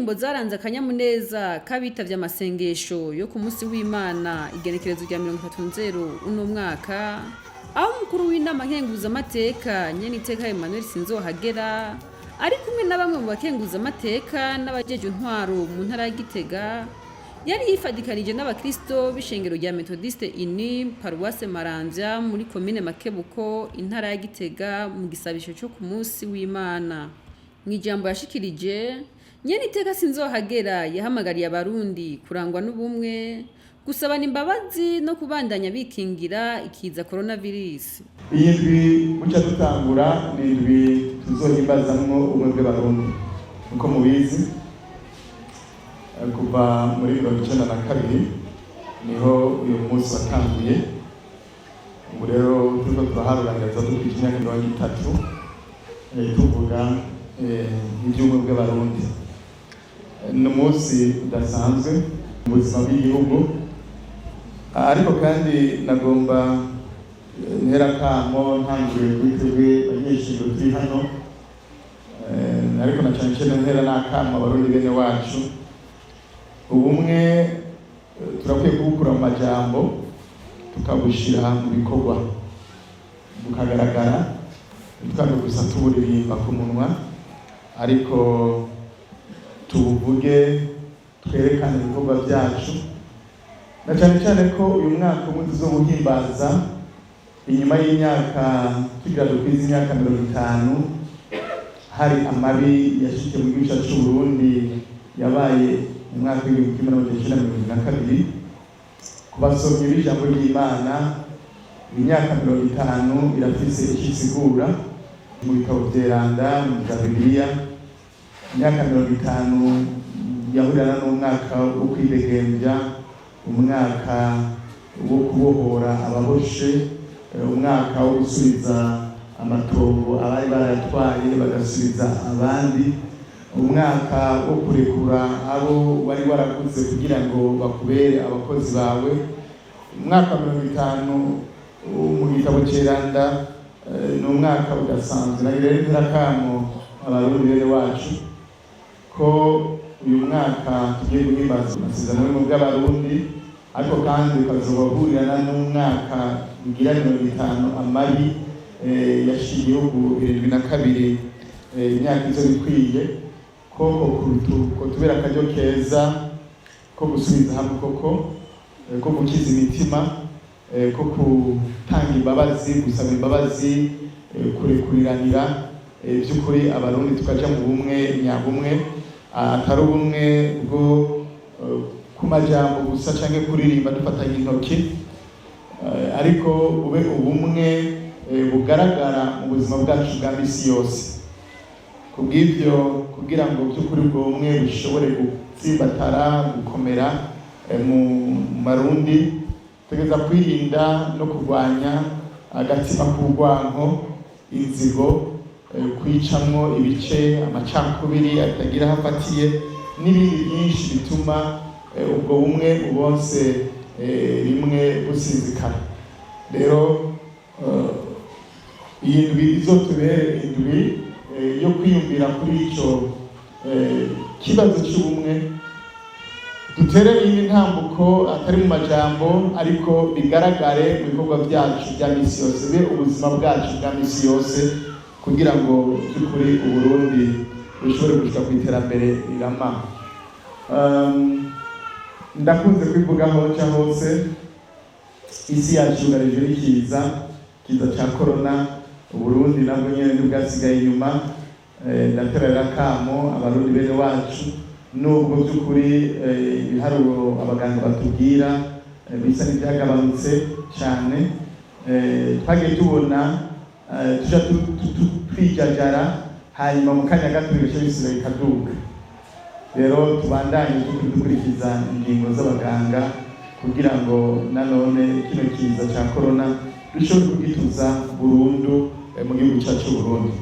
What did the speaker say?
Indirimbo zaranze akanyamuneza k'abitavye amasengesho yo ku munsi w'Imana, igenekerezo rya 30 Nzero uno mwaka, aho umukuru w'inama nkenguzamateka, nyeniteka Emmanuel Sinzohagera, ari kumwe na bamwe mu bakenguzamateka n'abajejwe intwaro mu ntara ya Gitega, yari yifadikanije n'abakristo b'ishengero rya Methodiste Unie, paruwase Maramvya, muri komine Makebuko, intara ya Gitega, mu gisabisho cyo ku munsi w'Imana. Mu ijambo yashikirije, nyeniteka Sinzohagera yahamagariye Abarundi kurangwa n'ubumwe, gusabana imbabazi no kubandanya bikingira ikiza coronavirus. Iyi ndwi buca dutangura ni indwi tuzohimbazamwo ubumwe bw'Abarundi. Nkuko mubizi, kuva muri 92 niho uyu munsi watanguye. Ubu rero turiko turaharurangiza, dukwije imyaka 30 tuvuga iby'ubumwe bw'Abarundi. Ni umunsi udasanzwe mu buzima bw'igihugu, ariko kandi nagomba ntera kamo ntanguriye kuri twebwe banyeshuri turi hano, ariko na cyane cyane ntera n'akamo Abarundi bene wacu. Ubumwe turakwiye kubukura mu majambo tukabushira mu bikorwa, bukagaragara, ntitwame gusa tuburirimba ku munwa, ariko tubuvuge, twerekane ibikorwa byacu, na cyane cyane ko uyu mwaka umwe tuzowuhimbaza inyuma y'imyaka tugira dukwiza imyaka 50 hari amabi yashikiye mu gihugu cyacu c'u Burundi, yabaye mu mwaka w'1972. Ku basomyi b'ijambo ry'Imana, imyaka 50 irafise icyo isigura mu bitabo vyeranda, mu bya Bibiliya. Imyaka 50 yahurirana n'umwaka wo kwidegembya, umwaka wo kubohora ababoshe, umwaka wo gusubiza amatongo abari barayatwaye bagasubiza abandi, umwaka wo kurekura abo wari waraguze kugira ngo bakubere abakozi bawe. Umwaka wa 50 mu gitabo ceranda ni umwaka udasanzwe. Nagira rero nterakamo Abarundi bene wacu ko uyu mwaka tugiye guhimbaza amasezerano y'ubumwe bw'Abarundi, ariko kandi ukazoba uhurirana n'umwaka ugira 50 amabi yashiye igihugu 72, imyaka izo bikwiye koko ko tubera akaryo keza ko gusubiza hamwe koko, ko gukiza imitima, ko gutanga imbabazi, gusaba imbabazi, kurekuriranira, by'ukuri Abarundi tukaja mu bumwe nyabumwe, atari ubumwe bwo ku majambo gusa canke kuririmba dufatanye intoki, ariko bube ubumwe bugaragara mu buzima bwacu bwa misi yose. Kubw'ivyo, kugira ngo by'ukuri ubwo bumwe bushobore gutsimbatara, gukomera mu Marundi, tugeza kwirinda no kurwanya agatima k'urwanko, inzigo, kwicamwo ibice, amacakubiri atagira aho afatiye n'ibindi byinshi bituma ubwo bumwe bubonse rimwe businzikara. Rero iyi ndwi izotubere indwi yo kwiyumvira kuri ico kibazo c'ubumwe, dutere iyindi ntambuko, atari mu majambo, ariko bigaragare mu bikorwa byacu bya misi yose, be ubuzima bwacu bwa misi yose, kugira ngo by'ukuri Uburundi bushobore gushika ku iterambere rirama. Ndakunze kwivugaho nca hose, isi yacu yugarijwe n'ikiza, kiza ca corona. Uburundi nabwo nyene ntibwasigaye inyuma. Ndaterera akamo Abarundi bene wacu, nubwo by'ukuri ibiharuro abaganga batubwira bisa n'ibyagabanutse cyane, twagiye tubona tuja twijajara, hanyuma mu kanya gato bigaca bisubira bikaduga. Rero tubandanye by'ukuri dukurikiza ingingo z'abaganga kugira ngo nanone kino kiza cya corona dushobore kugituza burundu mu gihugu cyacu Burundi.